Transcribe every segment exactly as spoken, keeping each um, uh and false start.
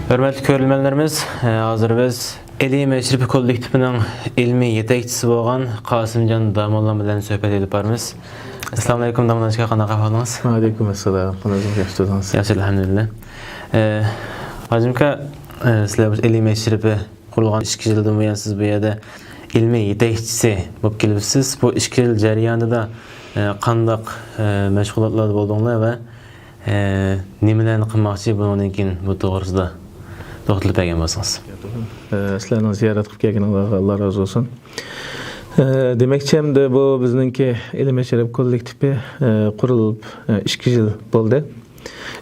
ھۆرمەتلىك كۆرۈرمەنلىرىمىز، ھازىر بىز ئىلىم ئەشرىپى كوللېكتىپىنىڭ ئىلمىي يېتەكچىسى بولغان قاسىمجان داموللام بىلەن سۆھبەت ئېلىپ بارىمىز. ئەسسالامۇئەلەيكۇم، داموللام ئاكا، قانداق ئەھۋالىڭىز؟ ۋەئەلەيكۇم ئەسسالام، قانداق، ياخشى تۇردىڭىز؟ ياخشى، ئەلھەمدۇلىللا. ئە، قاسىم ئاكا، ئە، سىلەر بۇ ئىلىم ئەشرىپى قۇرۇلغان ئىككى يىلدىن بۇيان سىز بۇ يەردە ئىلمىي يېتەكچىسى بولۇپ كېلىپسىز. بۇ ئىككى يىل جەريانىدا، ئە، قانداق، ئە، مەشغۇلاتلاردا بولدۇڭلار ۋە، ئە، نېمىلەرنى قىلماقچى؟ بۇنىڭدىن كېيىن بۇ توغرىسىدا توختىلىپ بەرگەن بولسىڭىز. ئە، سىلەرنىڭ زىيارەت قىلىپ كەلگىنىڭلارغا ئاللا رازى بولسۇن. ئە، دېمەكچى، ئەمدى بۇ بىزنىڭكى ئىلىم ئەشرەپ كوللېكتىپى، ئە، قۇرۇلۇپ، ئە، ئىككى يىل بولدى.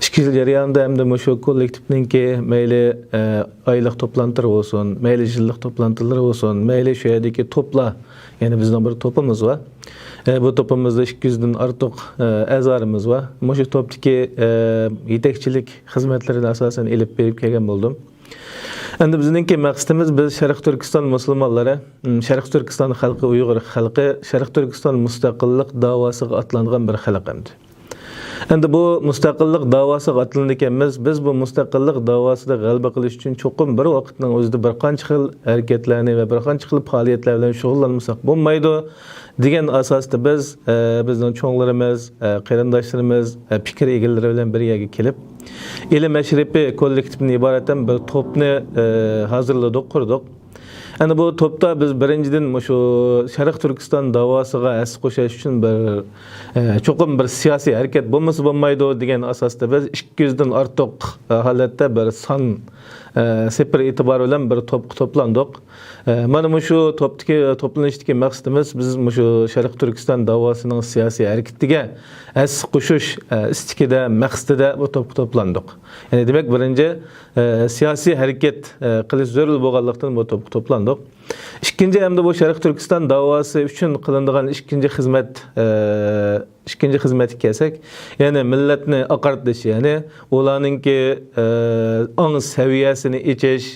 ئىككى يىل جەريانىدا ئەمدى مۇشۇ كوللېكتىپنىڭكى مەيلى، ئە، ئايلىق توپلانتىلىرى بولسۇن، مەيلى يىللىق توپلانتىلىرى بولسۇن، مەيلى شۇ يەردىكى توپلار، يەنى بىزنىڭ بىر توپىمىز بار. ئە، بۇ توپىمىزدا ئىككى يۈزدىن ئارتۇق، ئە، ئەزالىرىمىز بار. مۇشۇ توپتىكى، ئە، يېتەكچىلىك خىزمەتلىرىنى ئاساسەن ئېلىپ بېرىپ كەلگەن بولدۇم. ئەمدى بىزنىڭكى مەقسىتىمىز، بىز شەرقىي تۈركىستان مۇسۇلمانلىرى، م، شەرقىي تۈركىستان خەلقى، ئۇيغۇر خەلقى شەرقىي تۈركىستان مۇستەقىللىق داۋاسىغا ئاتلانغان بىر خەلق ئەمدى. ئەمدى بۇ مۇستەقىللىق داۋاسىغا ئاتلىنىدىكەنمىز. بىز بۇ مۇستەقىللىق داۋاسىدا غەلىبە قىلىش ئۈچۈن چوقۇم بىر ۋاقىتنىڭ ئۆزىدە بىر قانچە خىل ھەرىكەتلەرنى ۋە بىر قانچە خىل پائالىيەتلەر بىلەن شۇغۇللانمىساق بولمايدۇ، دېگەن ئاساستا بىز، ئە، بىزنىڭ چوڭلىرىمىز، ئە، قېرىنداشلىرىمىز، ئە، پىكىر ئىگىلىرى بىلەن بىر يەرگە كېلىپ، ئىلىم ئەشرىپى كوللېكتىپىدىن ئىبارەت بىر توپنى، ئە، ھازىرلىدۇق، قۇردۇق. ئەنە بۇ توپتا بىز بىرىنچىدىن مۇشۇ شەرقىي تۈركىستان داۋاسىغا ھەسسە قوشۇش ئۈچۈن بىر، ئە، چوقۇم بىر سىياسىي ھەرىكەت بولمىسا بولمايدۇ دېگەن ئاساستا بىز ئىككى يۈزدىن ئارتۇق، ئە، ھالەتتە بىر سان، ئە، سېپىر ئېتىبارى بىلەن بىر توپقا توپلاندۇق. ئە، مانا مۇشۇ توپتىكى، توپلىنىشتىكى مەقسىتىمىز، بىز مۇشۇ شەرقىي تۈركىستان داۋاسىنىڭ سىياسىي ھەرىكىتىگە ھەسسە قوشۇش، ئە، ئىستىكىدە، مەقسىتىدە بۇ توپقا توپلاندۇق. يەنى دېمەك، بىرىنچى، ئە، سىياسىي ھەرىكەت، ئە، قىلىش زۆرۈر بولغانلىقتىن بۇ توپقا توپلاندۇق. ئىككىنچى، ئەمدى بۇ شەرقىي تۈركىستان داۋاسى ئۈچۈن قىلىنىدىغان ئىككىنچى خىزمەت، ئە، ئىككىنچى خىزمەتكە كەلسەك، يەنى مىللەتنى ئاقارتىش، يەنى ئۇلارنىڭكى، ئە، ئاڭ سەۋىيەسىنى ئېچىش،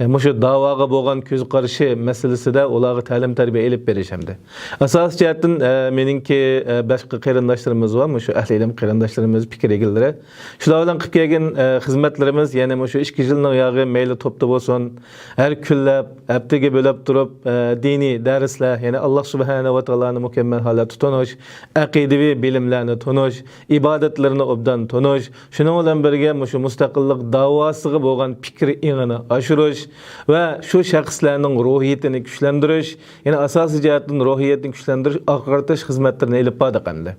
ئە، مۇشۇ داۋاغا بولغان كۆز قارىشى مەسىلىسىدە ئۇلارغا تەلىم-تەربىيە ئېلىپ بېرىش ھەمدە ئاساسىي جەھەتتىن، ئە، مېنىڭكى، ئە، باشقا قېرىنداشلىرىمىز بار، مۇشۇ ئەھلى ئىلىم قېرىنداشلىرىمىز، پىكىر ئىگىلىرى. شۇلار بىلەن قىلىپ كەلگەن، ئە، خىزمەتلىرىمىز، يەنى مۇشۇ ئىككى يىلنىڭ ياغى مەيلى توپتا بولسۇن، ھەر كۈنلەپ، ھەپتىگە بۆلۈپ تۇرۇپ، ئە، دىنىي دەرسلەر، يەنى ئاللا سۇبھانەھۇ ۋە تائالانى مۇكەممەل ھالەتتە تونۇش، ئەقىدىۋى بىلىملەرنى تونۇش، ئىبادەتلىرىنى ئوبدان تونۇش، شۇنىڭ بىلەن بىرگە مۇشۇ مۇستەقىللىق داۋاسىغا بولغان پىكىر ئېڭىنى ئاشۇرۇش ۋە شۇ شەخسلەرنىڭ روھىيىتىنى كۈچلەندۈرۈش، يەنى ئاساسىي جەھەتتىن روھىيەتنى كۈچلەندۈرۈش، ئاقارتىش خىزمەتلىرىنى ئېلىپ باردۇق ئەمدى.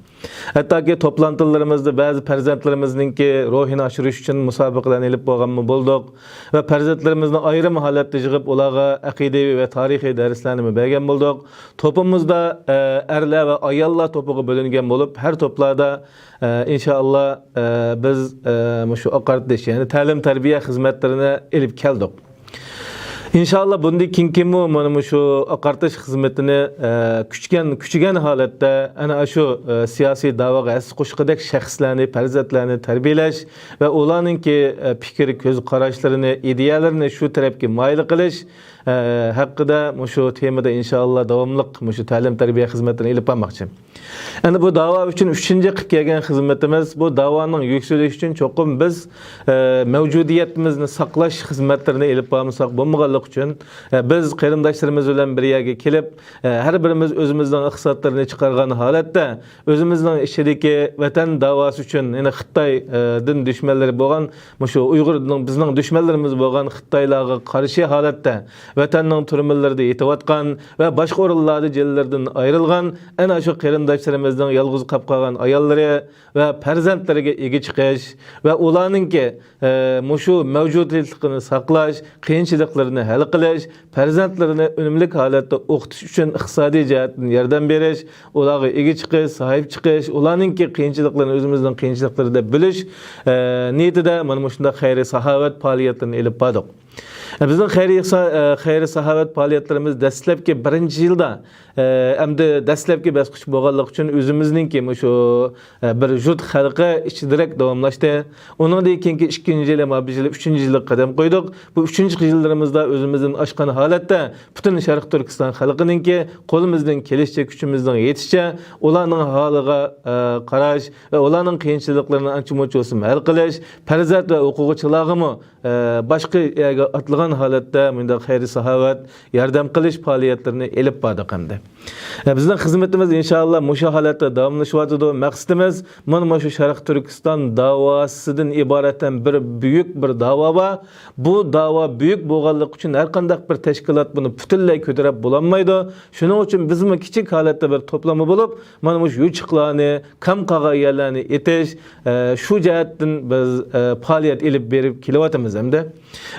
ھەتتاكى توپلانتىلىرىمىزدا بەزى پەرزەنتلىرىمىزنىڭكى روھىنى ئاشۇرۇش ئۈچۈن مۇسابىقىلەرنى ئېلىپ بولغانمۇ بولدۇق ۋە پەرزەنتلىرىمىزنى ئايرىم ھالەتتە يىغىپ، ئۇلارغا ئەقىدىۋى ۋە تارىخىي دەرسلەرنىمۇ بەرگەن بولدۇق. توپىمىزدا، ئە، ئەرلەر ۋە ئاياللار توپىغا بۆلۈنگەن بولۇپ، ھەر توپلاردا، ئە، ئىنشائاللا، ئە، بىز، ئە، مۇشۇ ئاقارتىش، يەنى تەلىم-تەربىيە خىزمەتلىرىنى ئېلىپ كەلدۇق. ئىنشائاللا، بۇندىن كېيىنكىمۇ مانا مۇشۇ ئاقارتىش خىزمىتىنى، ئە، كۈچىگەن، كۈچىگەن ھالەتتە ئەنە ئاشۇ، ئە، سىياسىي داۋاغا ھەسسە قوشقۇدەك شەخسلەرنى، پەرزەنتلەرنى تەربىيەلەش ۋە ئۇلارنىڭكى، ئە، پىكىر، كۆز قاراشلىرىنى، ئىدىيەلىرىنى شۇ تەرەپكە مايىل قىلىش، ئە، ھەققىدە مۇشۇ تېمىدا ئىنشائاللا داۋاملىق مۇشۇ تەلىم-تەربىيە خىزمەتلىرىنى ئېلىپ بارماقچى. ئەنە بۇ داۋا ئۈچۈن ئۈچىنچى قىلىپ كەلگەن خىزمىتىمىز، بۇ داۋانىڭ يۈكسىلىشى ئۈچۈن چوقۇم بىز، ئە، مەۋجۇدىيىتىمىزنى ساقلاش خىزمەتلىرىنى ئېلىپ بارمىساق بولمىغانلىقى ئۈچۈن، ئە، بىز قېرىنداشلىرىمىز بىلەن بىر يەرگە كېلىپ، ئە، ھەر بىرىمىز ئۆزىمىزنىڭ ئىقتىسادلىرىنى چىقارغان ھالەتتە، ئۆزىمىزنىڭ ئىچىدىكى ۋەتەن داۋاسى ئۈچۈن، يەنى خىتاي، ئە، دىن دۈشمەنلىرى بولغان مۇشۇ ئۇيغۇرنىڭ، بىزنىڭ دۈشمەنلىرىمىز بولغان خىتايلارغا قارشى ھالەتتە ۋەتەننىڭ تۈرمىلىرىدە يېتىۋاتقان ۋە باشقا ئورۇنلاردا جېنلىرىدىن ئايرىلغان ئەنە شۇ قېرىنداشلىرىمىزنىڭ يالغۇز قاپ قالغان ئاياللىرى ۋە پەرزەنتلىرىگە ئىگە چىقىش ۋە ئۇلارنىڭكى، ئە، مۇشۇ مەۋجۇدىيەتلىكىنى ساقلاش، قىيىنچىلىقلىرىنى ھەل قىلىش، پەرزەنتلىرىنى ئۈنۈملۈك ھالەتتە ئوقۇتۇش ئۈچۈن ئىقتىسادىي جەھەتتىن ياردەم بېرىش، ئۇلارغا ئىگە چىقىش، ساھىب چىقىش، ئۇلارنىڭكى قىيىنچىلىقلىرىنى ئۆزىمىزنىڭ قىيىنچىلىقلىرى دەپ بىلىش، ئە، نىيىتىدە مانا مۇشۇنداق خەيرىي ساخاۋەت پائالىيەتلىرىنى ئېلىپ باردۇق. بىزنىڭ خەيرىي ئىھسا-، خەيرىي ساخاۋەت پائالىيەتلىرىمىز دەسلەپكى بىرىنچى يىلدا، ئەمدى دەسلەپكى باسقۇچ بولغانلىقى ئۈچۈن ئۆزىمىزنىڭكى مۇشۇ بىر يۇرت خەلقى ئىچىدىرەك داۋاملاشتى. ئۇنىڭدىن كېيىنكى ئىككىنچى يىلى، ما بىر يىلى، ئۈچىنچى يىلىغا قەدەم قويدۇق. بۇ ئۈچىنچى يىللىرىمىزدا ئۆزىمىزدىن ئاشقان ھالەتتە پۈتۈن شەرقىي تۈركىستان خەلقىنىڭكى قولىمىزدىن كېلىشىچە، كۈچىمىزنىڭ يېتىشىچە ئۇلارنىڭ ھالىغا قاراش ۋە ئۇلارنىڭ قىيىنچىلىقلىرىنى ئانچە-مۇنچە بولسىمۇ ھەل قىلىش، پەرزەنت ۋە ئوقۇغۇچىلارغىمۇ باشقا يەرگە ئاتلىغان ھالەتتە مۇنداق خەيرىي ساخاۋەت، ياردەم قىلىش پائالىيەتلىرىنى ئېلىپ باردۇق ئەمدى. بىزنىڭ خىزمىتىمىز ئىنشائاللا مۇشۇ ھالەتتە داۋاملىشىۋاتىدۇ. مەقسىتىمىز مانا مۇشۇ شەرقىي تۈركىستان داۋاسىدىن ئىبارەت ھەم بىر بۈيۈك بىر داۋا بار. بۇ داۋا بۈيۈك بولغانلىقى ئۈچۈن ھەر قانداق بىر تەشكىلات بۇنى پۈتۈنلەي كۆتۈرۈپ بولالمايدۇ. شۇنىڭ ئۈچۈن بىزمۇ كىچىك ھالەتتە بىر توپلىما بولۇپ، مانا مۇشۇ يوچۇقلارنى، كەم قالغان يەرلەرنى ئېتىش، ئە، شۇ جەھەتتىن بىز، ئە، پائالىيەت ئېلىپ بېرىپ كېلىۋاتىمىز ئەمدى.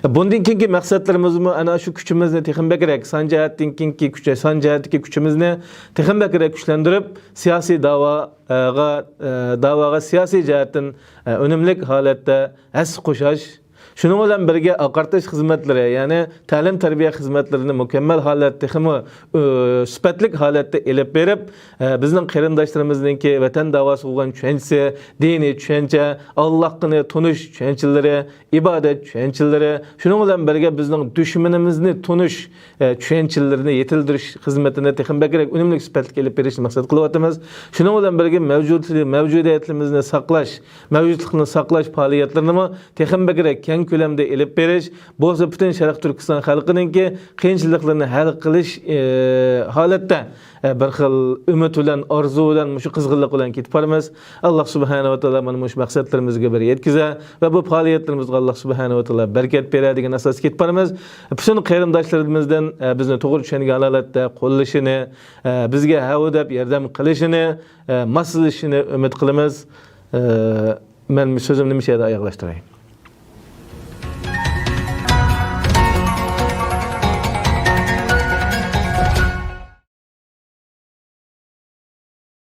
بۇندىن كېيىنكى مەقسەتلىرىمىزمۇ ئەنە شۇ كۈچىمىزنى تېخىمۇ بەكرەك، سان جەھەتتىن كېيىنكى كۈچ، سان جەھەتتىكى كۈچىمىزنى تېخىمۇ بەكرەك كۈچلەندۈرۈپ، سىياسىي داۋاغا، ئە، داۋاغا سىياسىي جەھەتتىن، ئە، ئۈنۈملۈك ھالەتتە ھەسسە قوشاش، شۇنىڭ بىلەن بىرگە ئاقارتىش خىزمەتلىرى، يەنى تەلىم-تەربىيە خىزمەتلىرىنى مۇكەممەل ھالەتتە، تېخىمۇ، ئۆ، سۈپەتلىك ھالەتتە ئېلىپ بېرىپ، ئە، بىزنىڭ قېرىنداشلىرىمىزنىڭكى ۋەتەن داۋاسىغا بولغان چۈشەنچىسى، دىنىي چۈشەنچە، ئاللاھنى تونۇش چۈشەنچىلىرى، ئىبادەت چۈشەنچىلىرى، شۇنىڭ بىلەن بىرگە بىزنىڭ دۈشمىنىمىزنى تونۇش، ئە، چۈشەنچىلىرىنى يېتىلدۈرۈش خىزمىتىنى تېخىمۇ بەكرەك ئۈنۈملۈك سۈپەتلىك ئېلىپ بېرىشنى مەقسەت قىلىۋاتىمىز. شۇنىڭ بىلەن بىرگە مەۋجۇت-، مەۋجۇدىيەتلىرىمىزنى ساقلاش، مەۋجۇتلۇقنى ساقلاش پائالىيەتلىرىنىمۇ تېخىمۇ بەكرەك كەڭ كۆلەمدە ئېلىپ بېرىش، بولسا پۈتۈن شەرقىي تۈركىستان خەلقىنىڭكى قىيىنچىلىقلىرىنى ھەل قىلىش، ئى، ھالەتتە، ئى، بىر خىل ئۈمىد بىلەن، ئارزۇ بىلەن، مۇشۇ قىزغىنلىق بىلەن كېتىپ بارىمىز. ئاللاھ سۇبھانەھۇ ۋە تائالا مانا مۇشۇ مەقسەتلىرىمىزگە بىر يەتكۈزە ۋە بۇ پائالىيەتلىرىمىزگە ئاللاھ سۇبھانەھۇ ۋە تائالا بەرىكەت بېرە دېگەن ئاساستا كېتىپ بارىمىز. پۈتۈن قېرىنداشلىرىمىزدىن، ئە، بىزنى توغرا چۈشەنگەن ھالەتتە قوللىشىنى، ئە، بىزگە ھەۋە دەپ ياردەم قىلىشىنى، ئە، ماسلىشىشىنى ئۈمىد قىلىمىز. ئە، مەن سۆزۈمنى مۇشۇ يەردە ئاياغلاشتۇراي.